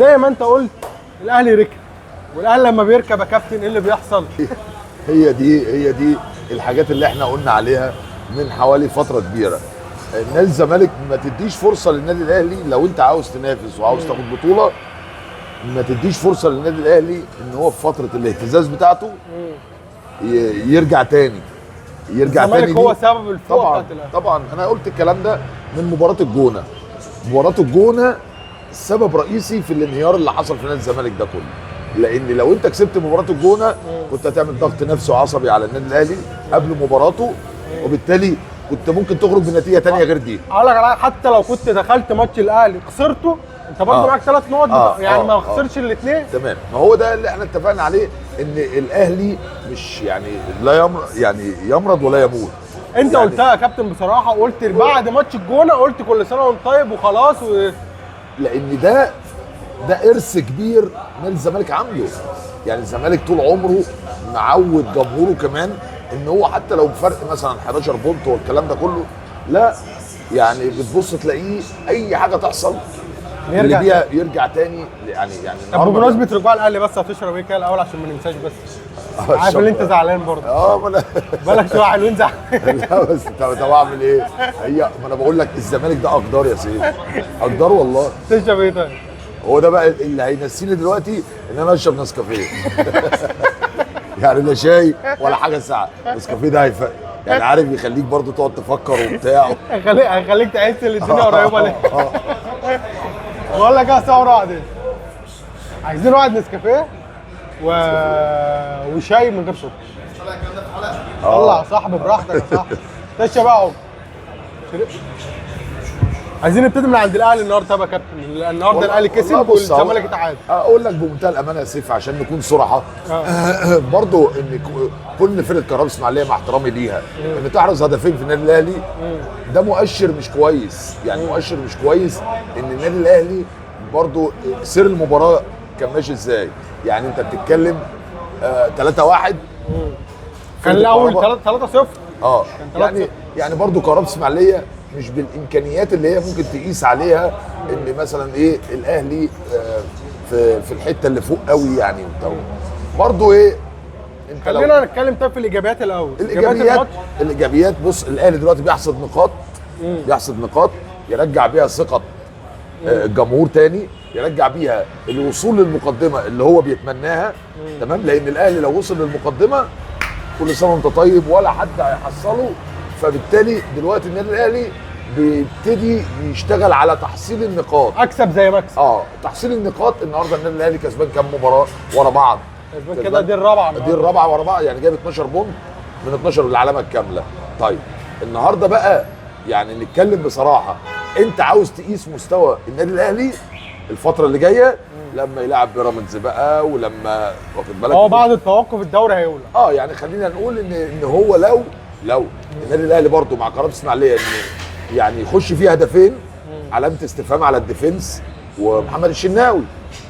زي ما انت قلت الاهلي ركب، والاهلي لما بيركب يا كابتن ايه اللي بيحصل؟ هي دي الحاجات اللي احنا قلنا عليها من حوالي فترة كبيرة. نادي الزمالك ما تديش فرصة للنادي الاهلي، لو انت عاوز تنافس وعاوز تاخد بطوله ما تديش فرصة للنادي الاهلي ان هو في فترة الاهتزاز بتاعته يرجع تاني، يرجع الزمالك تاني. هو دي سبب الفوق طبعا بتاعت الاهلي. طبعا انا قلت الكلام ده من مباراة الجونه. مباراة الجونه سبب رئيسي في الانهيار اللي حصل في نادي الزمالك ده كله، لان لو انت كسبت مباراة الجونه كنت هتعمل ضغط نفسي وعصبي على النادي الاهلي قبل مباراته، وبالتالي كنت ممكن تخرج بنتيجة تانية غير دي. اقول لك على حاجة، حتى لو كنت دخلت ماتش الاهلي خسرته انت برضه معاك 3 نقط، يعني ما خسرش الاثنين. تمام، ما هو ده اللي احنا اتفقنا عليه، ان الاهلي مش يعني لا يمرض، يعني يمرض ولا يموت. انت يعني قلتها يا كابتن بصراحة، قلت بعد ماتش الجونه قلت كل سنة وانت طيب وخلاص لان ده ارث كبير نادي الزمالك عامله. يعني الزمالك طول عمره معود جمهوره كمان ان هو حتى لو بفرق مثلا 11 point والكلام ده كله، لا يعني بتبص تلاقيه اي حاجة تحصل يرجع اللي بيها يرجع تاني. يعني طب النهارده بمناسبة رجوع الاهلي بس هتشرب ايه كده الاول عشان ما ننساش بس؟ عارف ان انت زعلان برضه. ما انا بالك شوية حلوين زعلان. لا بس طب اعمل ايه؟ هي ما انا بقول لك الزمالك ده اقدار يا سيدي، اقدار والله. تشرب ايه طيب؟ هو ده بقى اللي هينسيني دلوقتي ان انا اشرب نسكافيه. يعني لا شاي ولا حاجة ساعة، نسكافيه ده هيفرق، يعني عارف يخليك برضو تقعد تفكر وبتاع. هيخليك تحس ان الدنيا قريبه ليه. بقول لك ايه، صور واحد عايزين واحد نسكافيه وشاي من غير سكر. طلع يا صاحبي براحتك يا صاحبي. تشرب بقى عمر. عايزين نبتدي من عند الاهلي النهارده يا كابتن. النهارده الاهلي كسب والزمالك اتعادل. اقول لك بمنتهى الامانة يا سيف عشان نكون صراحة، برضو ان كل فرقه كهرباء اسماعيليه مع احترامي ليها ان تحرز هدفين في النادي الاهلي ده مؤشر مش كويس. يعني مؤشر مش كويس ان النادي الاهلي برضو سير المباراة كان ماشي ازاي. يعني انت بتتكلم 3-1 كان الاول 3-0. يعني برضو كهرباء اسماعيليه مش بالامكانيات اللي هي ممكن تقيس عليها ان مثلا ايه الاهلي في الحتة اللي فوق قوي يعني. برضو ايه انت خلينا نتكلم طب في الايجابيات الاول. الايجابيات بص، الاهلي دلوقتي بيحصد نقاط، بيحصد نقاط يرجع بيها ثقة الجمهور تاني، يرجع بيها الوصول للمقدمة اللي هو بيتمناها. تمام، لان الاهلي لو وصل للمقدمة كل سنة وانت طيب ولا حد هيحصله. فبالتالي دلوقتي النادي الاهلي بيبتدي يشتغل على تحصيل النقاط. اكسب زي ما اكسب. تحصيل النقاط. النهارده النادي الاهلي كسبان كام مباراة ورا بعض؟ كسبان كده دي الرابعة. دي الرابعة ورا بعض، يعني جايب 12 point من 12 بالعلامة الكاملة. طيب النهارده بقى يعني نتكلم بصراحة، انت عاوز تقيس مستوى النادي الاهلي الفترة اللي جاية لما يلعب بيراميدز بقى، ولما واخد بالك هو بعد التوقف الدوري هيولع. يعني خلينا نقول ان هو لو النادي الاهلي برده مع كهرباء اسماعيليه ان يعني يخش فيه هدفين، علامة استفهام على ال defense ومحمد الشناوي.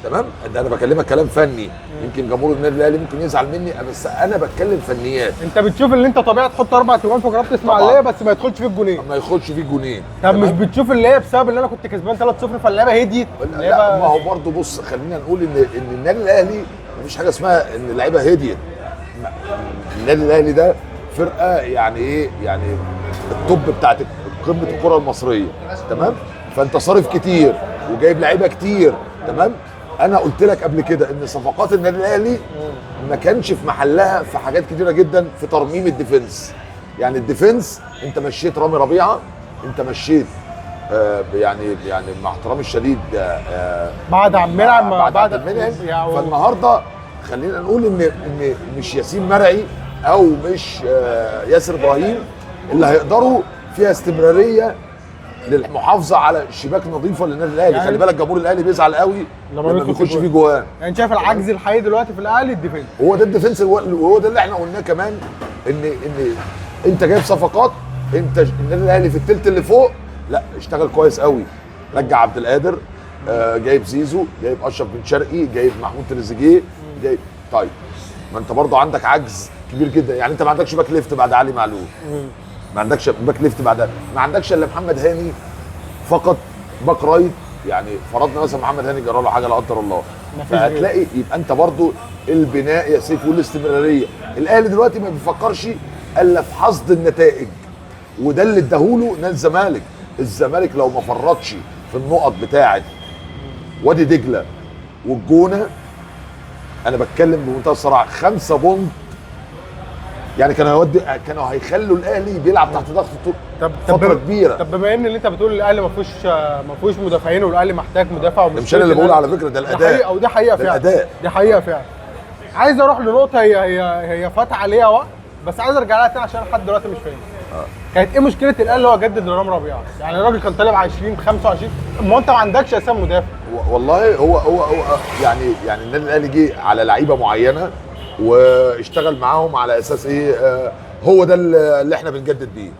تمام، ده انا بكلمك كلام فني، يمكن جمهور النادي الاهلي ممكن يزعل مني بس انا بتكلم فنيات. انت بتشوف اللي انت طبيعي تحط 4 تجوان في كهرباء اسماعيليه بس ما يدخلش فيه الجونين. ما يدخلش فيه الجونين. طب مش بتشوف اللي هي بسبب ان انا كنت كسبان 3-0 فاللعيبه هديت؟ لا ما هو برضه بص، خلينا نقول ان النادي الاهلي مفيش حاجة اسمها ان اللعيبة هديت. النادي الاهلي ده فرقه يعني ايه، يعني ال top بتاعت قمة الكره المصرية. تمام، فانت صارف كتير وجايب لعيبة كتير. تمام، انا قلت لك قبل كده ان صفقات النادي الاهلي ما كانش في محلها في حاجات كتيرة جدا في ترميم ال defense. يعني ال defense انت مشيت رامي ربيعة، انت مشيت يعني مع احترامي الشديد بعد عبد المنعم، بعد عبد المنعم. فالنهارده خلينا نقول ان مش ياسين مرعي او مش ياسر ابراهيم اللي هيقدروا فيها استمرارية للمحافظة على شباك نظيفة للنادي الاهلي. يعني خلي بالك جمهور الاهلي بيزعل قوي لما بيخش فيه جوان. يعني شايف العجز الحقيقي دلوقتي في الاهلي ال defense. هو ده ال defense، وهو ده اللي احنا قلناه كمان، ان انت جايب صفقات، انت النادي الاهلي في الثلث اللي فوق لا اشتغل كويس قوي، رجع عبد القادر، جايب زيزو، جايب اشرف بن شرقي، جايب محمود تريزيجيه، جايب. طيب ما انت برضه عندك عجز كبير جدا. يعني انت ما عندكش back left بعد علي معلول، ما عندكش back left بعد، ما عندكش الا محمد هاني فقط back right يعني فرضنا مثلا محمد هاني جرى له حاجة لا قدر الله، فهتلاقي يبقى انت برضو البناء يا سيف والاستمرارية. الاهلي دلوقتي ما بيفكرش الا في حصد النتائج، وده اللي اداهوله نادي الزمالك. الزمالك لو ما فرطش في النقط بتاعه وادي دجله والجونه، انا بتكلم بمنتهى الصراحة، 5 point يعني كانوا هيخلوا الاهلي بيلعب تحت ضغط طول فترة كبيرة. طب بما ان اللي انت بتقول الاهلي ما فيهوش مدافعين والاهلي محتاج مدافع، مش انا اللي بقول على فكرة، ده الاداء، ودي حقيقة فعلا، الاداء دي حقيقة فعلا. عايز اروح لنقطة هي فات عليها وقت، بس عايز ارجع لها تاني عشان لحد دلوقتي مش فاهم. كانت ايه مشكلة الاهلي اللي هو جدد لرامي ربيعة؟ يعني الراجل كان طالب 20 25، ما انت ما عندكش اساسا مدافع. والله هو هو هو يعني النادي الاهلي جه على لعيبة معينة واشتغل معاهم على اساس ايه؟ هو ده اللي احنا بنجدد بيه،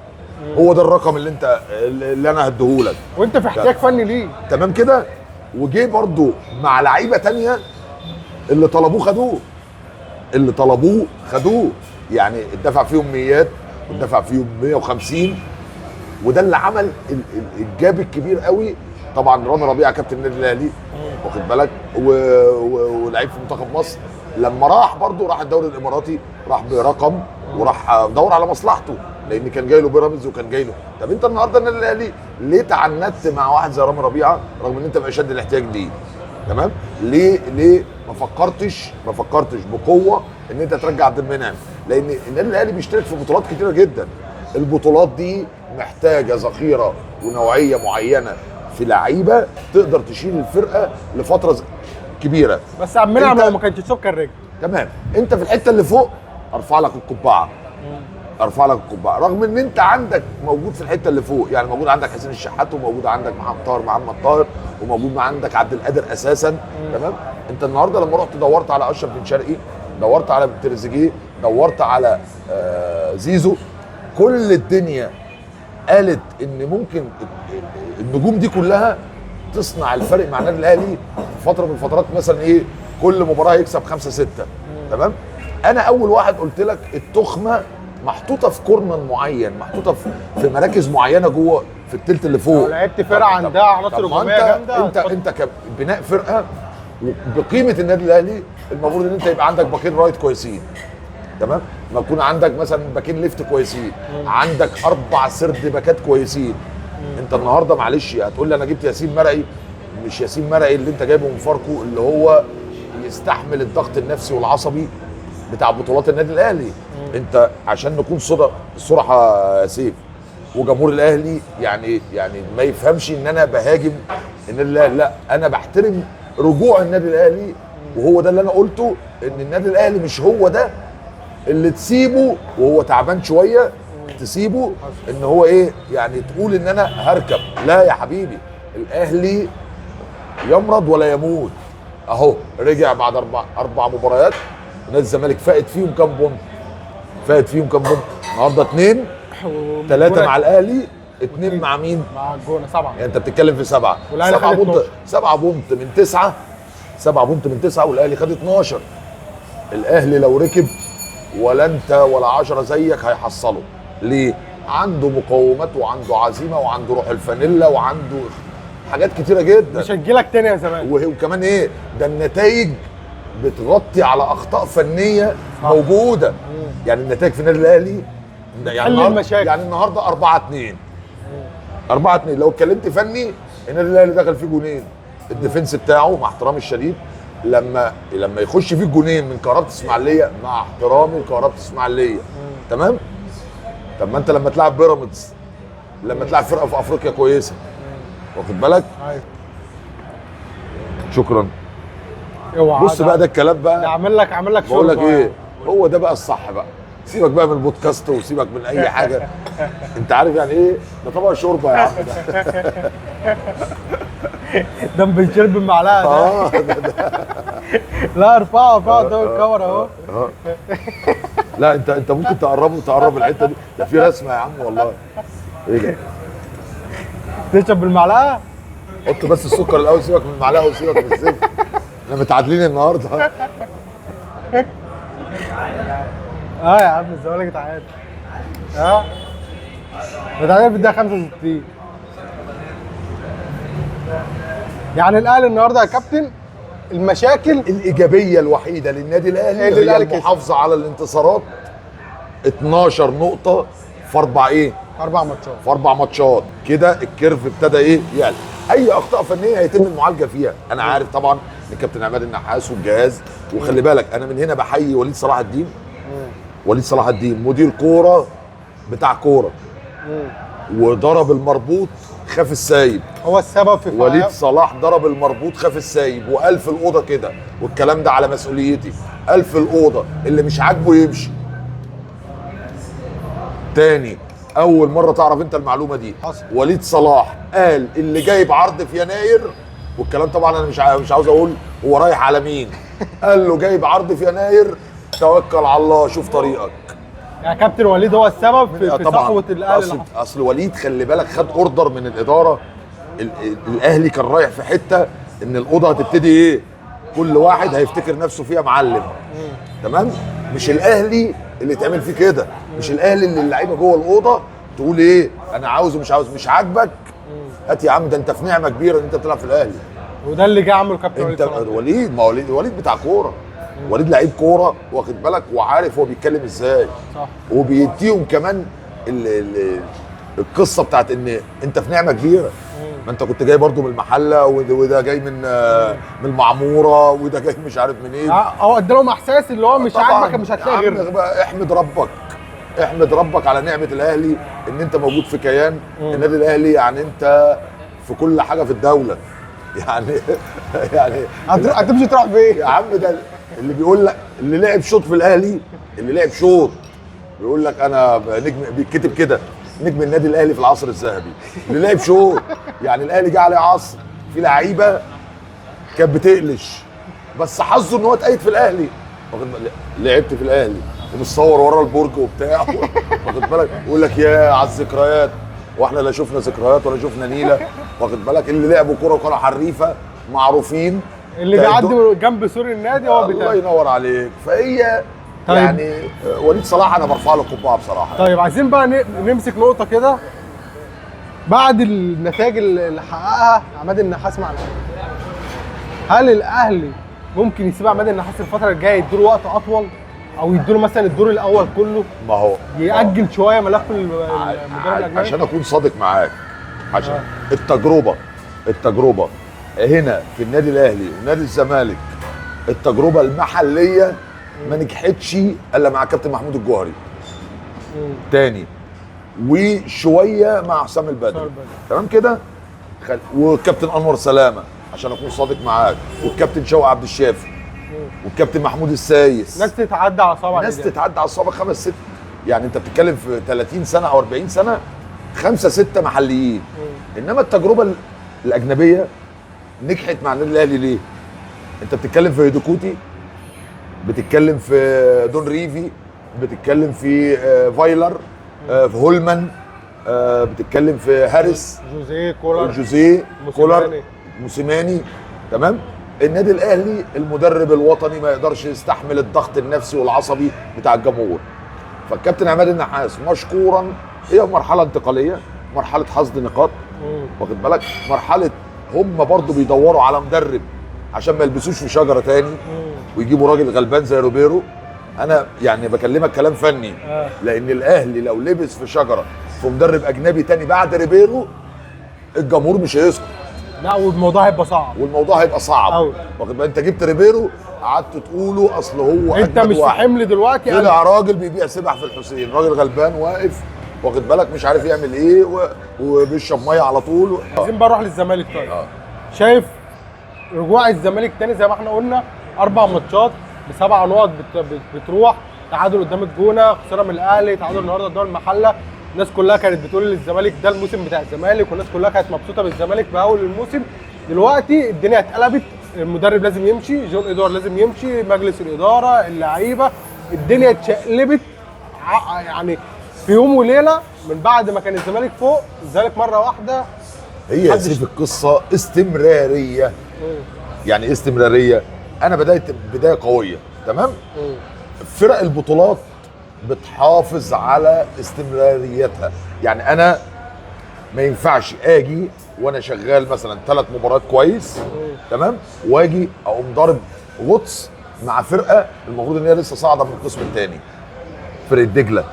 هو ده الرقم اللي انت اللي انا هديهولك، وانت في احتياج فني ليه. تمام كده. وجه برضو مع لعيبة تانية اللي طلبوه خدوه، اللي طلبوه خدوه، يعني اتدفع فيهم ميات واتدفع فيهم 150، وده اللي عمل الجاب الكبير قوي. طبعا رامي ربيعة كابتن النادي الاهلي واخد بالك، ولعيب في منتخب مصر، لما راح برضو راح الدوري الاماراتي، راح برقم وراح دور على مصلحته، لان كان جاي له بيراميدز وكان جاي له. طب انت النهارده النادي الاهلي ليه تعنتت مع واحد زي رامي ربيعة رغم ان انت في اشد الاحتياج ليه؟ تمام؟ ليه ما فكرتش بقوة ان انت ترجع عبد المنعم؟ لان النادي الاهلي بيشترك في بطولات كتيرة جدا، البطولات دي محتاجه ذخيرة ونوعية معينة في لعيبة تقدر تشيل الفرقة لفترة كبيرة. بس عبد المنعم لو ما كانش سكر رجل. تمام، انت في الحتة اللي فوق ارفع لك القبعة، ارفع لك القبعة، رغم ان انت عندك موجود في الحتة اللي فوق، يعني موجود عندك حسين الشحات، وموجود عندك محمد طاهر، وموجود عندك عبد القادر اساسا. تمام، انت النهارده لما رحت دورت على اشرف بن شرقي، دورت على تريزيجيه، دورت على زيزو، كل الدنيا قالت ان ممكن النجوم دي كلها تصنع الفرق مع النادي الاهلي في فترة من الفترات، مثلا ايه، كل مباراة يكسب 5-6. تمام، انا اول واحد قلت لك التخمة محطوطة في corner معين، محطوطة في مراكز معينة جوه في الثلث اللي فوق. لعبت فرقه عندها عناصر هجومية جامدة، انت كبناء فرقه بقيمة النادي الاهلي المفروض ان انت يبقى عندك باكين right كويسين، تمام، ما يكون عندك مثلا باكين left كويسين، عندك 4 third باكات كويسين. انت النهارده معلش هتقول لي انا جبت ياسين مرعي، مش ياسين مرعي اللي انت جايبه من فاركو اللي هو يستحمل الضغط النفسي والعصبي بتاع بطولات النادي الاهلي. انت عشان نكون صراحة يا سيف، وجمهور الاهلي يعني ما يفهمش ان انا بهاجم النادي الاهلي، لا، انا بحترم رجوع النادي الاهلي، وهو ده اللي انا قلته، ان النادي الاهلي مش هو ده اللي تسيبه وهو تعبان شوية، تسيبه ان هو ايه، يعني تقول ان انا هركب. لا يا حبيبي، الاهلي يمرض ولا يموت. اهو رجع بعد اربع مباريات، نادي الزمالك فائت فيهم كام point؟ فائت فيهم كام point؟ النهارده 2 3 مع الاهلي، 2 مع مين؟ مع الجونه، 7. يعني انت بتتكلم في 7، 7 point، 7 point من 9، 7 point من 9، والاهلي خد 12. الاهلي لو ركب ولا انت ولا 10 زيك هيحصلوا. ليه؟ عنده مقومات وعنده عزيمة وعنده روح الفانيلا وعنده حاجات كتيرة جدا. مش هتجيلك تاني يا زمان. وكمان ايه؟ ده النتائج بتغطي على اخطاء فنية موجودة. يعني النتائج في النادي الاهلي يعني النهارده 4-2، 4-2. لو اتكلمت فني النادي الاهلي دخل فيه جونين، ال defense بتاعه مع احترامي الشديد لما يخش فيه جونين من كهرباء اسماعيليه، مع احترامي لكهرباء اسماعيليه، تمام؟ طب ما انت لما تلعب بيراميدز، لما تلعب فرقه في افريقيا كويسة، واخد بالك؟ ايوه. شكرا. بص بقى، ده الكلام بقى، ده عامل لك بقول لك ايه، هو ده بقى الصح بقى. سيبك بقى من البودكاست وسيبك من اي حاجة. انت عارف يعني ايه ده؟ طبق شوربة يا عم ده. ده بيشرب بالمعلقه ده. لا ارفعه قدام الكاميرا اهو. لا انت ممكن تقرب الحتة دي، ده في رسمه يا عم والله. ايه ده؟ تشرب بالمعلقه؟ حط بس السكر الاول، سيبك من المعلقة وسيبك من الزفت. احنا متعادلين النهارده. يا عم الزمالك اتعادل. اتعادل في الدقيقة 65. يعني الاهلي النهارده يا كابتن المشاكل الايجابية الوحيدة للنادي الاهلي هي المحافظة على الانتصارات. 12 نقطة في اربع ايه؟ 4 ماتشات. في 4 ماتشات كده ال curve ابتدى ايه؟ يعلى. اي اخطاء فنية هيتم المعالجة فيها. انا عارف طبعا ان كابتن عماد النحاس والجهاز، وخلي بالك انا من هنا بحيي وليد صلاح الدين. وليد صلاح الدين مدير كورة بتاع كورة، وضرب المربوط خاف السايب. هو السبب في وليد صلاح ضرب المربوط خاف السايب، وقال في الاوضة كده، والكلام ده على مسؤوليتي، قال في الاوضة اللي مش عاجبه يمشي. تاني اول مرة تعرف انت المعلومة دي. حصل. وليد صلاح قال اللي جايب عرض في يناير، والكلام طبعا انا مش عاوز اقول هو رايح على مين، قال له جايب عرض في يناير توكل على الله شوف طريقك. يا كابتن وليد هو السبب في صحوة الاهلي. اصل وليد خلي بالك خد order من الادارة. الاهلي كان رايح في حتة ان الاوضة هتبتدي ايه؟ كل واحد هيفتكر نفسه فيها معلم. تمام؟ مش الاهلي اللي يتعمل فيه كده، مش الاهلي اللي اللعيبة جوه الاوضة تقول ايه انا عاوز ومش عاوز، مش عاجبك هات يا عم، ده انت في نعمه كبيرة ان انت بتلعب في الاهلي. وده اللي جه عمله كابتن وليد انت صلاح. وليد، ما وليد بتاع كورة، وليد لعيب كورة واخد بالك، وعارف هو بيتكلم ازاي، صح، وبيديهم كمان القصة بتاعت ان انت في نعمه كبيرة. ما انت كنت جاي برضو من المحلة، وده جاي من المعمورة، وده جاي مش عارف منين. هو ادالهم احساس اللي هو مش عاجبك مش هتلاقي غيره. احمد ربك، احمد ربك على نعمه الاهلي ان انت موجود في كيان النادي الاهلي. يعني انت في كل حاجة في الدولة يعني يعني هتمشي تروح فين يا عم؟ ده اللي بيقول لك اللي لعب شوط في الاهلي، اللي لعب شوط بيقول لك انا نجم، بيتكتب كده نجم النادي الاهلي في العصر الذهبي. اللي لعب شوط يعني الاهلي جه عليه عصر في لعيبة كانت بتقلش، بس حظه ان هو اتقيد في الاهلي. واخد لعبت في الاهلي ومتصور ورا البرج وبتاع واخد بالك، يقول لك يا على الذكريات، واحنا لا شفنا ذكريات ولا شفنا نيله. واخد بالك، اللي لعبوا كورة وكانوا حريفه معروفين، اللي بيعدي جنب سور النادي هو بتاع. الله ينور عليك. فهي طيب. يعني وليد صلاح انا برفع له القبعة بصراحة. طيب عايزين بقى نمسك نقطة كده بعد النتائج اللي حققها عماد النحاس مع الاهلي. هل الاهلي ممكن يسيب عماد النحاس الفترة الجاية، يديله وقت اطول، او يديله مثلا الدور الاول كله، ما هو يأجل شوية ملف المدرب الاجنبي؟ عشان اكون صادق معاك، عشان التجربة هنا في النادي الاهلي ونادي الزمالك، التجربة المحلية ما نجحتش الا مع كابتن محمود الجوهري تاني، وشوية مع حسام البدري. تمام كده، والكابتن انور سلامه عشان اكون صادق معاك، والكابتن شوقي عبد الشافي، والكابتن محمود السايس. ناس تتعدى على صوابع، ناس تتعدى على الصوابع 5 6، يعني انت بتتكلم في 30 سنة او 40 سنة 5 6 محليين. انما التجربة الاجنبية نجحت مع النادي الاهلي ليه؟ انت بتتكلم في هيدوكوتي، بتتكلم في دون ريفي، بتتكلم في فايلر، في هولمان، بتتكلم في هاريس، جوزيه كولر، موسيماني. تمام. النادي الاهلي المدرب الوطني ما يقدرش يستحمل الضغط النفسي والعصبي بتاع الجمهور. فالكابتن عماد النحاس مشكورا، هي مرحلة انتقالية، مرحلة حصد نقاط، واخد بالك، مرحلة هم برضو بيدوروا على مدرب عشان ما يلبسوش في شجرة تاني ويجيبوا راجل غلبان زي روبيرو. انا يعني بكلمك كلام فني، لان الاهلي لو لبس في شجرة في مدرب اجنبي تاني بعد ريبيرو الجمهور مش هيسكت. لا، والموضوع هيبقى صعب، والموضوع هيبقى صعب. واخد بالك، انت جبت ريبيرو قعدت تقوله اصل هو انت مش في حمل دلوقتي، طلع راجل بيبيع سبح في الحسين، راجل غلبان واقف واخد بالك مش عارف يعمل ايه وبيشرب مية على طول. عايزين بقى نروح للزمالك. طيب شايف رجوع الزمالك تاني زي ما احنا قلنا 4 ماتشات ب7 نقط بتروح، تعادل قدام الجونه، خسارة من الاهلي، تعادل النهارده قدام المحلة. الناس كلها كانت بتقول للزمالك ده الموسم بتاع الزمالك، والناس كلها كانت مبسوطة بالزمالك في اول الموسم. دلوقتي الدنيا اتقلبت، المدرب لازم يمشي، جون ادوار لازم يمشي، مجلس الادارة، اللعيبة، الدنيا اتشقلبت يعني في يوم وليلة. من بعد ما كان الزمالك فوق، الزمالك مرة واحدة. هي سيف القصة استمرارية. يعني ايه استمرارية؟ انا بداية بداية قوية، تمام؟ فرق البطولات بتحافظ على استمراريتها. يعني انا ما ينفعش اجي وانا شغال مثلا 3 مباريات كويس، تمام، واجي اقوم ضارب غطس مع فرقه المفروض ان هي لسه صاعده من القسم الثاني، فرقه دجله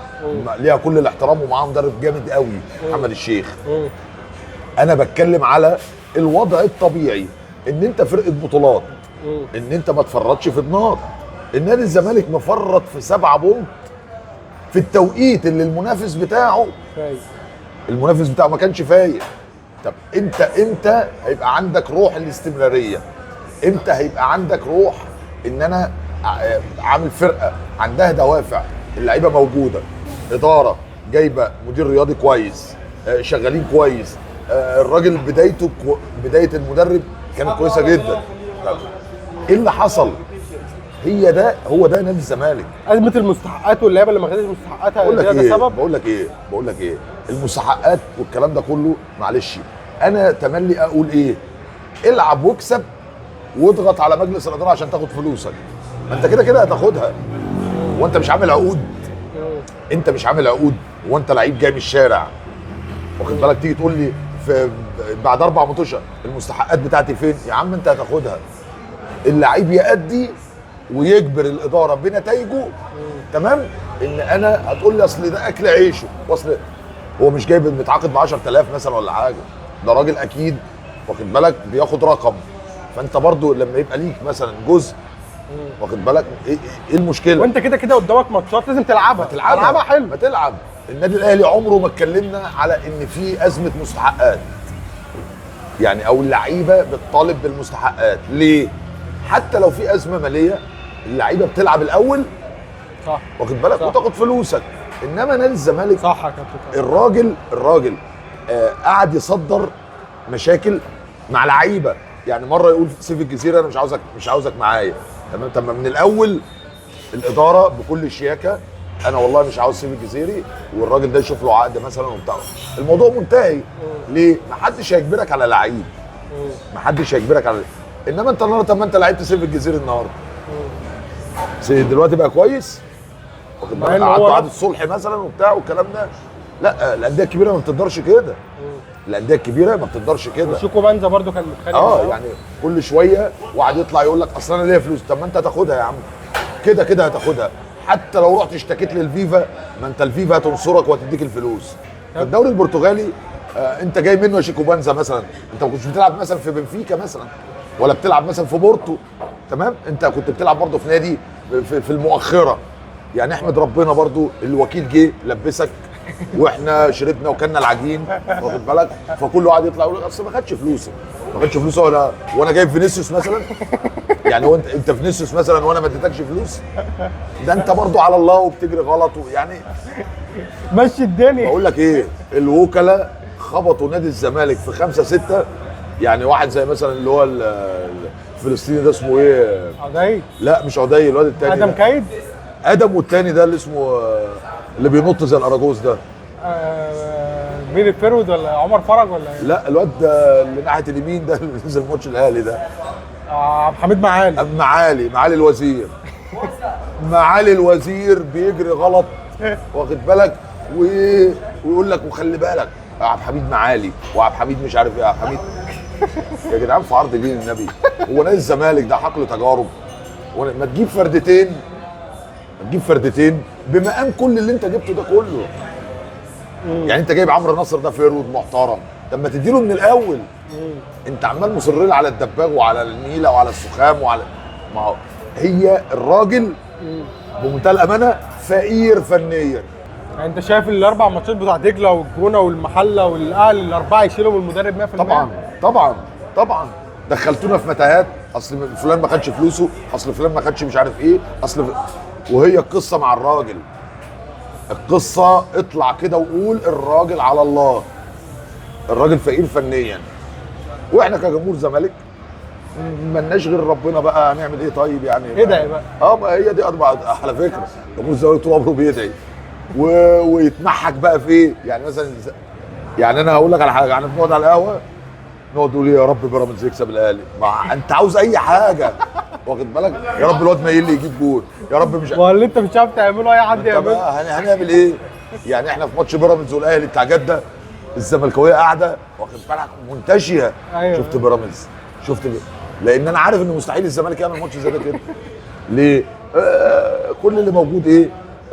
ليها كل الاحترام ومعاها مدرب جامد قوي محمد الشيخ. انا بتكلم على الوضع الطبيعي ان انت فرقه بطولات، ان انت ما تفرطش في بناط. النادي الزمالك مفرط في 7 بونت في التوقيت اللي المنافس بتاعه فايق. المنافس بتاعه ما كانش فايق. طب انت امتى هيبقى عندك روح الاستمرارية؟ امتى هيبقى عندك روح ان انا عامل فرقه عندها دوافع، اللعيبة موجودة، ادارة جايبه مدير رياضي كويس، شغالين كويس، الراجل بدايته بداية المدرب كانت كويسة جدا. طب ايه اللي حصل؟ هي ده هو ده نادي الزمالك. ازمة المستحقات واللعيبة اللي ما خدتش مستحقاتها، بقول لك ده ايه سبب. بقول لك ايه المستحقات والكلام ده كله، معلش انا تملي اقول ايه، العب واكسب واضغط على مجلس الادارة عشان تاخد فلوسك، ما انت كده كده هتاخدها. وانت مش عامل عقود، انت مش عامل عقود وانت لعيب جاي من الشارع، واخد بالك؟ تيجي تقول لي في بعد 4 ماتشات المستحقات بتاعتي فين؟ يا عم انت هتاخدها. اللعيب يأدي ويجبر الادارة بنتائجه، تمام؟ ان انا هتقول لي اصل ده اكل عيشه، واصل هو مش جايب متعاقد ب 10000 مثلا ولا حاجة، ده راجل اكيد واخد بالك بياخد رقم. فانت برضو لما يبقى ليك مثلا جزء، واخد بالك، ايه المشكلة؟ وانت كده كده قدامك ماتشات لازم تلعبها، تلعبها حلو. ما تلعب. النادي الاهلي عمره ما اتكلمنا على ان في ازمة مستحقات يعني، او اللعيبة بتطالب بالمستحقات ليه؟ حتى لو في ازمة ماليه اللعيبة بتلعب الاول، صح، واخد بالك، وتاخد فلوسك. انما نادي الزمالك، صح يا كابتن، الراجل قعد يصدر مشاكل مع لعيبة، يعني مرة يقول سيف الجزيرة انا مش عاوزك معايا، تمام؟ طب من الاول الادارة بكل شياكه، انا والله مش عاوز سيف الجزيري، والراجل ده يشوف له عقد مثلا وبتاع، الموضوع منتهي. ليه؟ محدش هيجبرك على لعيب، محدش هيجبرك على، انما انت النهارده، طب ما انت لعبت سيف الجزيري النهارده، دلوقتي بقى كويس، واخد بالك، قعدت عقد الصلح مثلا وبتاع والكلام ده. لا، الاندية الكبيرة ما بتقدرش كده، الاندية الكبيرة ما بتقدرش كده. وشيكو بانزا برده كان متخانق، يعني كل شوية وقعد يطلع يقول لك اصل انا ليا فلوس. طب ما انت هتاخدها يا عم، كده كده هتاخدها، حتى لو رحت اشتكيت للفيفا، ما انت الفيفا هتنصرك وهتديك الفلوس. الدوري البرتغالي انت جاي منه يا شيكو بانزا مثلا، انت ما كنتش بتلعب مثلا في بنفيكا مثلا، ولا بتلعب مثلا في بورتو، تمام؟ انت كنت بتلعب برده في نادي في المؤخرة، يعني احمد ربنا برده الوكيل جه لبسك واحنا شربنا وكلنا العجين، واخد بالك؟ فكله قاعد يطلع يقول اصل ما خدش فلوسه، ما خدش فلوسه، وانا جايب فينيسيوس مثلا، يعني هو انت فينيسيوس مثلا وانا ما اديتكش فلوس؟ ده انت برضو على الله وبتجري غلط، ويعني مشي الدنيا. بقول لك ايه، الوكلاء خبطوا نادي الزمالك في 5 6، يعني واحد زي مثلا اللي هو الفلسطيني ده اسمه ايه؟ عدي؟ لا مش عدي، الواد التاني ادم كايد، ادم، والتاني ده اللي اسمه اللي بينط زي الاراجوز ده، مين، الفرود ولا عمر فرج ولا ايه؟ لا الواد ده اللي ناحية اليمين ده اللي نزل ماتش الاهلي ده، عبد الحميد معالي، معالي الوزير، معالي الوزير بيجري غلط، واخد بالك، ويقول لك وخلي بالك عبد الحميد معالي وعبد الحميد مش عارف ايه، عبد الحميد. يا جدعان في عرض دين النبي، هو نادي الزمالك ده حقل تجارب؟ ما تجيب فردتين، ما تجيب فردتين بمقام كل اللي انت جبته ده كله. يعني انت جايب عمرو نصر ده forward محترم، طب ما تديله من الاول. انت عمال مصرين على الدباغ وعلى النيله وعلى السخام وعلى، ما هو هي الراجل بمنتهى الامانة فقير فنيا. يعني انت شايف الاربع ماتشات بتاع دجله والجونه والمحله والاهلي الاربعة يشيلهم المدرب 100%؟ طبعا طبعا طبعا، دخلتونا في متاهات، اصل فلان ما خدش فلوسه، اصل فلان ما خدش مش عارف ايه، اصل وهي القصة مع الراجل، القصة اطلع كده وقول الراجل على الله، الراجل فقير فنيا، واحنا كجمهور زمالك مالناش غير ربنا بقى، هنعمل ايه طيب يعني؟ ادعي بقى. ما هي دي على فكرة جمهور الزمالك طول عمره بيدعي ويتمحك بقى في ايه؟ يعني مثلا، يعني انا هقول لك على حاجة، احنا بنقعد على القهوة نقعد نقول يا رب بيراميدز يكسب الاهلي، ما انت عاوز اي حاجة، واخد بالك؟ يا رب الواد مايل يجيب جول، يا رب مش ما اللي انت مش عارف تعمله اي حد يعمله. هنعمل ايه؟ يعني احنا في ماتش بيراميدز والاهلي بتاع جده الزملكاويه قاعدة واخد بالك منتشية. أيوة. شفت بيراميدز، شفت لان انا عارف ان مستحيل الزمالك يعمل ماتش زي ده كده. ليه؟ كل اللي موجود ايه؟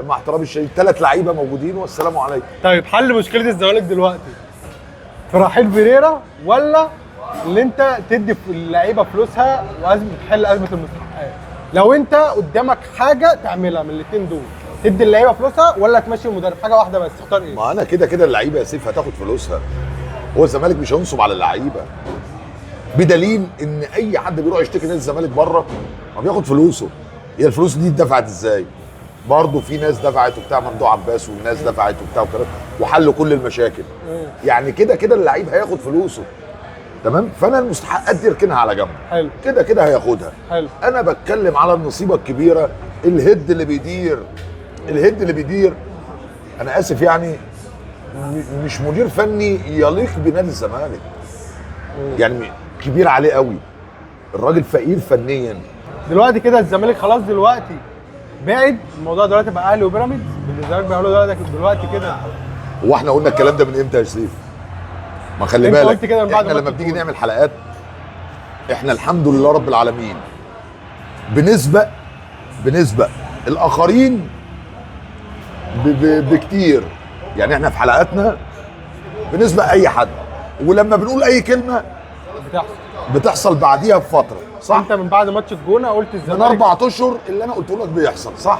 مع احترامي الشديد 3 لعيبة موجودين والسلام عليكم. طيب حل مشكلة الزمالك دلوقتي في رحيل فيريرا، ولا اللي انت تدي اللعيبة فلوسها وازمة تحل ازمة المستحقات؟ لو انت قدامك حاجة تعملها من الاثنين دول، تدي اللعيبة فلوسها ولا تمشي المدرب؟ حاجة واحدة بس، تختار ايه؟ ما انا كده كده اللعيبة يا سيف هتاخد فلوسها. هو الزمالك مش هينصب على اللعيبة، بدليل ان اي حد بيروح يشتكي نادي الزمالك بره ما بياخد فلوسه. هي الفلوس دي اتدفعت ازاي؟ برضه في ناس دفعت وبتاع، ممدوح عباس والناس دفعت وبتاع وكلام، وحلوا كل المشاكل. يعني كده كده اللعيب هياخد فلوسه، تمام؟ فانا المستحقات دي اركنها على جنب. حلو. كده كده هياخدها. حلو. انا بتكلم على النصيبه الكبيرة، ال head اللي بيدير، ال head اللي بيدير، انا اسف يعني مش مدير فني يليق بنادي الزمالك. يعني كبير عليه قوي، الراجل فقير فنيا. دلوقتي كده الزمالك خلاص دلوقتي بعد الموضوع، دلوقتي بقى اهلي وبيراميدز اللي الزمالك بيعملوه دلوقتي كده. هو احنا قلنا الكلام ده من امتى يا سيف؟ ما خلي بالك قلت كده من بعد احنا لما بنيجي نعمل حلقات، احنا الحمد لله رب العالمين بنسبة الاخرين بكتير. يعني احنا في حلقاتنا بنسبة اي حد، ولما بنقول اي كلمة بتحصل بعديها بفترة، صح؟ انت من بعد ماتش الجونه قلت الزمالك من 4 اشهر اللي انا قلت لك بيحصل، صح؟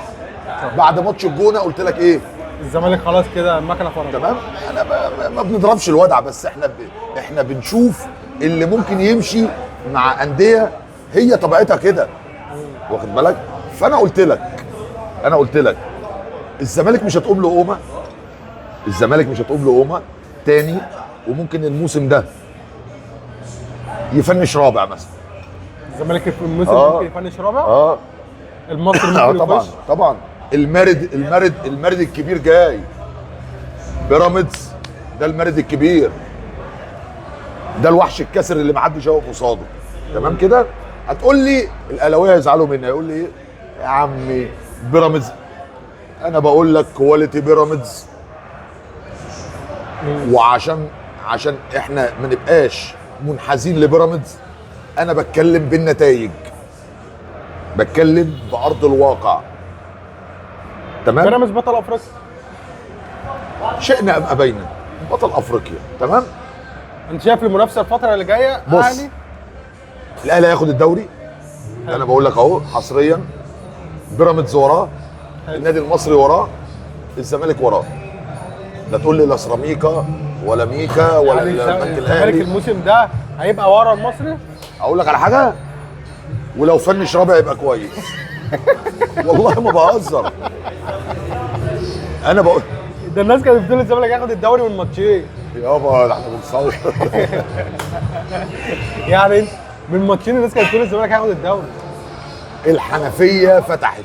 بعد ماتش الجونه قلت لك ايه؟ الزمالك خلاص كده المكنه فرمت. تمام؟ انا ما بنضربش الودع، بس احنا احنا بنشوف اللي ممكن يمشي مع اندية هي طبيعتها كده، واخد بالك؟ فانا قلت لك، الزمالك مش هتقوم له قومه، الزمالك مش هتقوم له قومه تاني، وممكن الموسم ده يفنش رابع مثلا. الزمالك في الموسم ممكن يفنش رابع؟ المصري ممكن طبعا يخش؟ طبعا. المارد الكبير جاي، بيراميدز ده المارد الكبير، ده الوحش الكسر اللي محدش هيقف قصاده، تمام كده؟ هتقول لي الاهلاوية هيزعلوا مني، هيقول لي ايه يا عمي بيراميدز؟ انا بقول لك quality بيراميدز، وعشان احنا ما نبقاش منحازين لبيراميدز، انا بتكلم بالنتائج، بتكلم بارض الواقع، تمام؟ بيراميدز بطل افريقيا، شئنا ام ابينا بطل افريقيا، تمام؟ انت شايف المنافسة الفترة اللي جاية؟ بص، الاهلي هياخد الدوري، انا بقول لك اهو حصريا، بيراميدز وراه، النادي المصري وراه، الزمالك وراه. لا تقول لي لا سيراميكا ولا ميكا ولا يعني البنك الاهلي. الزمالك الموسم ده هيبقى ورا المصري؟ اقول لك على حاجة، ولو فنش رابع يبقى كويس. والله ما بهزر، انا بقول ده الناس كانت بتقول الزمالك هياخد الدوري من ماتشين. يابا احنا بنصور. يعني من ماتشين الناس كانت بتقول الزمالك هياخد الدوري. الحنفية فتحت،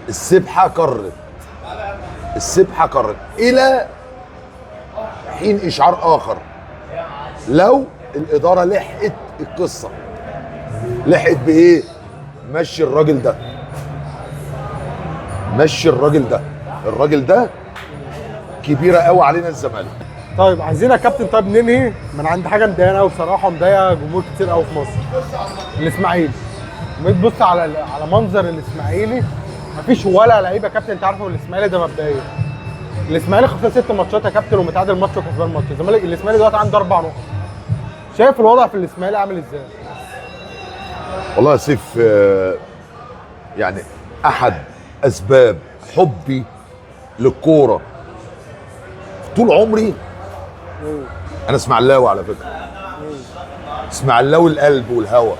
السبحة كرت، السبحة كرت الى حين اشعار اخر. لو الادارة لحقت القصة، لحقت بايه؟ مشي الراجل ده، مشي الراجل ده، الراجل ده كبيرة قوي علينا الزمالك. طيب عايزين يا كابتن، طيب ننهي من عند حاجة مضايقانا قوي بصراحة، ومضايقه جمهور كتير قوي في مصر، الاسماعيلي. بتبص على منظر الاسماعيلي، مفيش ولا لعيبة يا كابتن. انت عارفه الاسماعيلي ده مبدئيا، الاسماعيلي خسر 6 ماتشات يا كابتن ومتعادل ماتش وكسبان ماتش. الزمالك الاسماعيلي دلوقتي عنده 4 نقط. شايف الوضع في الاسماعيلي عامل ازاي؟ والله يا سيف، يعني احد اسباب حبي للكورة طول عمري، انا اسماعيلاوي على فكرة، اسماعيلاوي القلب والهوى.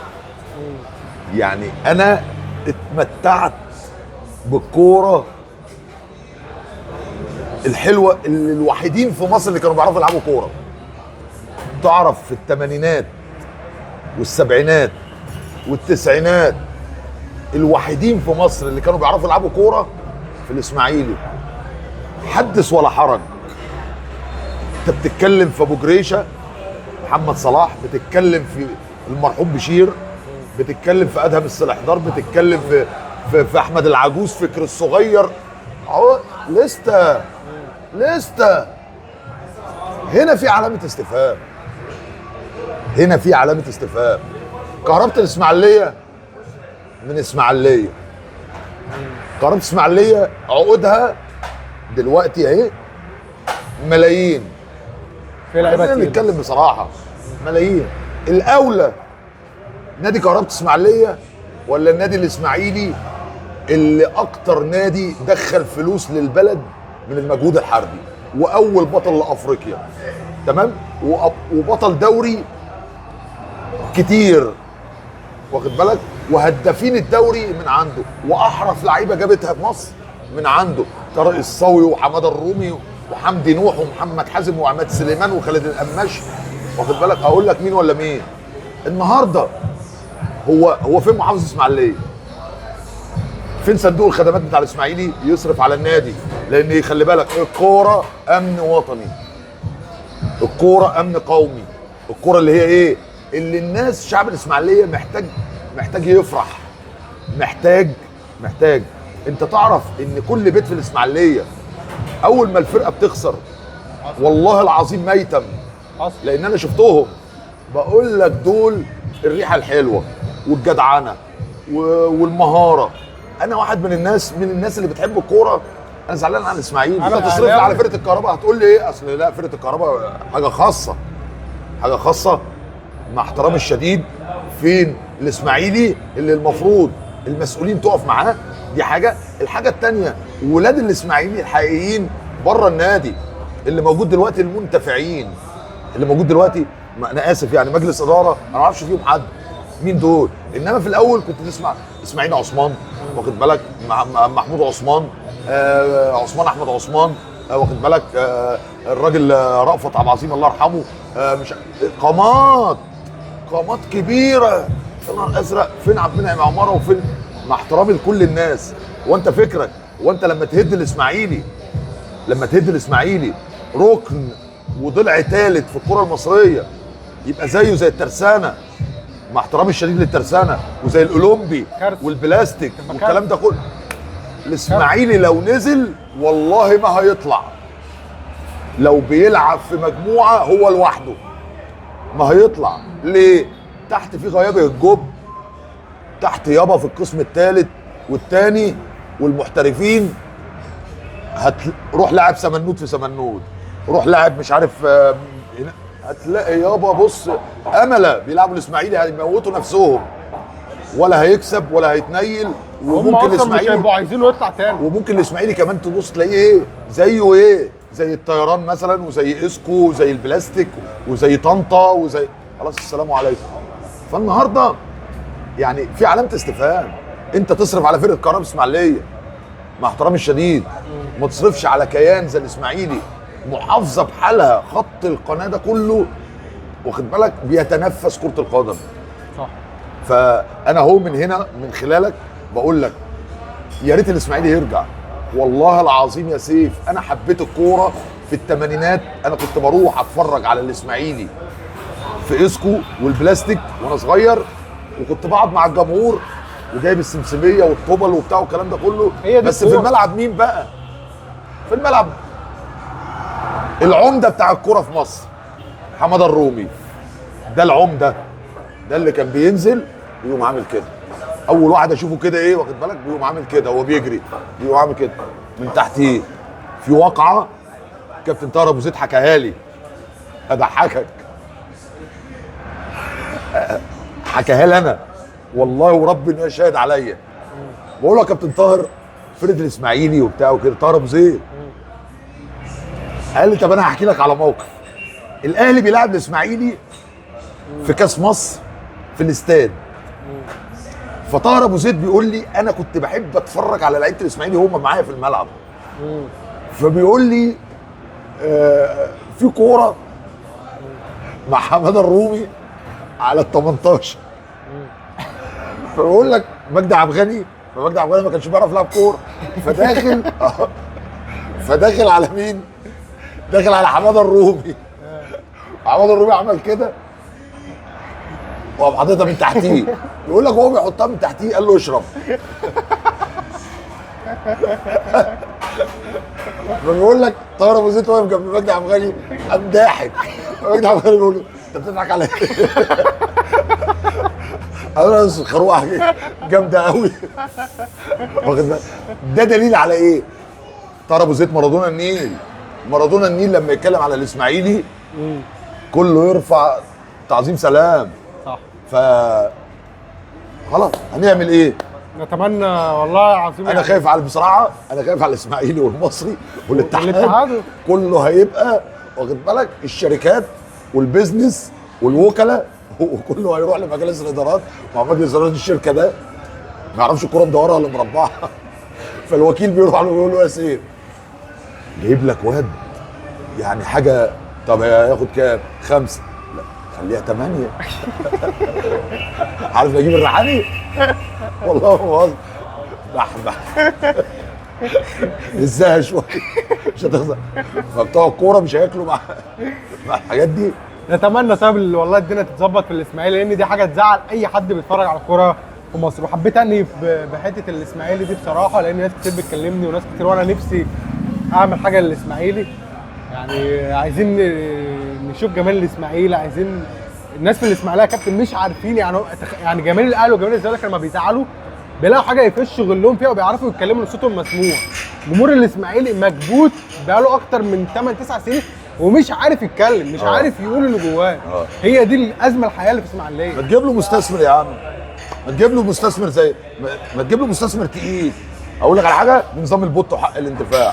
يعني انا اتمتعت بالكورة الحلوة، اللي الوحيدين في مصر اللي كانوا بيعرفوا يلعبوا كورة. تعرف في الثمانينات والسبعينات والتسعينات الوحيدين في مصر اللي كانوا بيعرفوا يلعبوا كورة في الاسماعيلي. حدث ولا حرج. انت بتتكلم في ابو جريشه محمد صلاح، بتتكلم في المرحوم بشير، بتتكلم في ادهم السلحدار، بتتكلم في احمد العجوز، فكر الصغير، اهو لستة هنا في علامة استفهام، هنا في علامة استفهام. كهربة الاسماعيلية من اسماعيليه، كهربة الاسماعيلية عقودها دلوقتي اهي ملايين. في لعيبة خلينا تقيلة. نتكلم بصراحة، ملايين. الاولى نادي كهربة الاسماعيلية ولا النادي الاسماعيلي اللي اكتر نادي دخل فلوس للبلد من المجهود الحربي، واول بطل لافريقيا، تمام، وبطل دوري كتير، واخد بالك، وهدافين الدوري من عنده، واحرف لعيبة جابتها في مصر من عنده، طارق الصاوي وحماده الرومي وحمدي نوح ومحمد حازم وعماد سليمان وخالد القماش، واخد بالك. اقول لك مين ولا مين النهارده؟ هو فين محافظ اسماعيليه؟ فين صندوق الخدمات بتاع الاسماعيلي يصرف على النادي؟ لان خلي بالك الكورة امن وطني، الكورة امن قومي، الكورة اللي هي ايه؟ اللي الناس شعب الاسماعيلية محتاج يفرح، محتاج. انت تعرف ان كل بيت في الاسماعيلية اول ما الفرقة بتخسر والله العظيم ميتم، لان انا شفتهم، بقول لك دول الريحة الحلوة والجدعنه والمهاره. انا واحد من الناس اللي بتحب الكورة، انا زعلان على الاسماعيلي. انت تصرف لي على فرقه الكهرباء هتقول لي ايه؟ اصل لا، فرقه الكهرباء حاجة خاصة، حاجة خاصة مع احترامي الشديد. فين الاسماعيلي اللي المفروض المسؤولين تقف معاه؟ دي حاجة. الحاجة الثانية، ولاد الاسماعيلي الحقيقيين بره النادي اللي موجود دلوقتي، المنتفعين اللي موجود دلوقتي، انا اسف يعني مجلس ادارة انا ما اعرفش فيهم حد مين دول. انما في الاول كنت تسمع اسماعيل عثمان، واخد بالك، محمود عثمان، عثمان احمد عثمان، واخد بالك، الراجل رأفت عبد العظيم الله يرحمه، مش قامات كبيرة. يا نهار ازرق، فين عبد المنعم عمارة وفين؟ مع احترامي لكل الناس، وانت فكرك وانت لما تهد الاسماعيلي، لما تهد الاسماعيلي ركن وضلع ثالث في الكره المصرية، يبقى زيه زي الترسانه، مع احترامي الشديد للترسانه، وزي الاولمبي والبلاستيك والكلام ده كله. الاسماعيلي لو نزل والله ما هيطلع، لو بيلعب في مجموعة هو لوحده ما هيطلع. ليه؟ تحت في غياب الجب، تحت يابا في القسم الثالث والثاني والمحترفين. هتروح لاعب سمنود في سمنود، روح لاعب مش عارف، هتلاقي يابا بص امله بيلعبوا الاسماعيلي هيموتوا نفسهم، ولا هيكسب ولا هيتنيل. وممكن الاسماعيلي مش هيبقوا عايزينه يطلع تاني. وممكن الاسماعيلي كمان تبص تلاقيه ايه زيه، ايه زي الطيران مثلا، وزي اسكو، وزي البلاستيك، وزي طنطا، وزي خلاص السلام عليكم. فالنهارده يعني في علامة استفهام. انت تصرف على فرقه كهرباء اسماعيليه مع احترامي الشديد، ما تصرفش على كيان زي الاسماعيلي، محافظة بحالها، خط القناة ده كله واخد بالك بيتنفس كره القدم. صح. فانا هو من هنا من خلالك بقول لك يا ريت الاسماعيلي يرجع. والله العظيم يا سيف انا حبيت الكورة في الثمانينات، انا كنت بروح اتفرج على الاسماعيلي في اسكو والبلاستيك وانا صغير، وكنت بقعد مع الجمهور وجايب السمسميه والطبل وبتاع والكلام ده كله. بس في الملعب مين بقى؟ في الملعب العمدة بتاع الكورة في مصر حمادة الرومي، ده العمدة، ده اللي كان بينزل ويقوم عامل كده. اول واحد اشوفه كده ايه واخد بالك، بيقوم عامل كده وهو بيجري، بيقوم عامل كده من تحتيه. في واقعه كابتن طاهر ابو زيد حكاها لي، اضحكك، حكاها لي انا والله وربنا شاهد عليا. بقول له يا كابتن طاهر فرقه الاسماعيلي وبتاع وكده، طاهر ابو زيد قال لي طب انا هحكي لك على موقف. الاهلي بيلعب الاسماعيلي في كاس مصر في الاستاد، فطاهر ابو زيد بيقول لي انا كنت بحب اتفرج على لعيبة الاسماعيلي وهم معايا في الملعب. فبيقول لي في كورة مع حمادة الرومي على ال 18، فبيقول لك مجدي عبد الغني، فمجدي عبد الغني ما كانش بيعرف يلعب كورة، فداخل فداخل على مين؟ داخل على حمادة الرومي. حمادة الرومي عمل كده وقام حاططها من تحتيه، يقول لك هو بيحطها من تحتيه قال له اشرب. فبيقول لك طاهر ابو زيد واقف جنب مجدي عبد الغني قام ضاحك. مجدي عبد الغني بيقول له انت بتضحك على ايه؟ انا الخروقه جامدة قوي. واخد بالك؟ ده دليل على ايه؟ طاهر ابو زيد مارادونا النيل، مارادونا النيل لما يتكلم على الاسماعيلي كله يرفع تعظيم سلام. صح. ف خلاص هنعمل ايه؟ نتمنى والله العظيم. انا خايف على، بصراحة انا خايف على الاسماعيلي والمصري والاتحاد، والاتحاد. كله هيبقى واخد بالك، الشركات وال business والوكلاء وكله هيروح لمجالس الادارات، مع مجلس ادارات الشركة ده ما يعرفش الكورة مدورة ولا مربعه. فالوكيل بيروح له بيقول له يا سيد جايب لك واد يعني حاجة، طب هياخد كام؟ 5، لا خليها 8. عارف نجيب الريحاني؟ والله ما بهزر، بحبح ازاي شوية مش هتخسر. فبتوع الكورة مش هياكلوا مع الحاجات دي. نتمنى طيب والله الدنيا تتظبط في الاسماعيلي، لان دي حاجة تزعل اي حد بيتفرج على الكورة في مصر. وحبيت اني بحته الاسماعيلي دي بصراحة، لان ناس كتير بتكلمني وناس كتير، وانا نفسي اعمل حاجة للاسماعيلي. يعني عايزين نشوف جمال الاسماعيلي، عايزين الناس في الاسماعيلية يا كابتن مش عارفين يعني، يعني جماهير الاهلي وجماهير الزمالك لما بيزعلوا بيلاقوا حاجة يفشوا غلهم فيها وبيعرفوا يتكلموا ان صوتهم مسموع. جمهور الاسماعيلي مكبوت بقاله اكتر من 8 9 سنين ومش عارف يتكلم، مش عارف يقول اللي جواه. هي دي الازمة الحقيقية اللي في الاسماعيلية. ما تجيب له مستثمر يا عم، ما تجيب له مستثمر زي ما تجيب له مستثمر تقيل. اقول لك على حاجة، بنظام البوت وحق الانتفاع،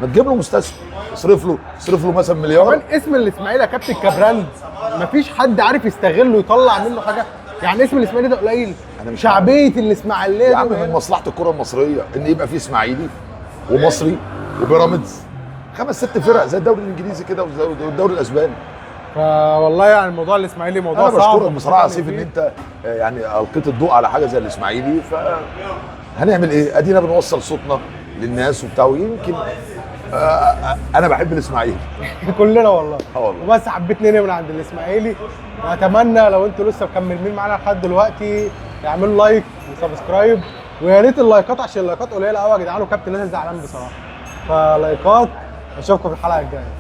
ما تجيب له مستثمر، اصرف له، اصرف له مثلا مليار. كمان اسم الاسماعيلي يا كابتن ك brand مفيش حد عارف يستغله ويطلع منه حاجة. يعني اسم الاسماعيلي ده قليل، أنا مش شعبية الاسماعيلية يا عم دي من مصلحة الكره المصرية ان يبقى في اسماعيلي ومصري وبيراميدز، 5 6 فرق زي الدوري الانجليزي كده والدوري الاسباني. فوالله يعني الموضوع الاسماعيلي موضوع انا صعب. بشكرك بصراحة يا سيف ان انت يعني القيت الضوء على حاجة زي الاسماعيلي. ف هنعمل ايه؟ ادينا بنوصل صوتنا للناس وبتاع، ويمكن انا بحب الاسماعيلي كلنا والله. والله. وبس حبيت ننهي من عند الاسماعيلي، واتمنى لو انتوا لسه مكملين معانا لحد دلوقتي اعملوا like و subscribe، ويا ريت اللايكات عشان اللايكات قليله قوي يا جدعان، وكابتن نازل زعلان بصراحة. فلايكات، اشوفكم في الحلقة الجاية.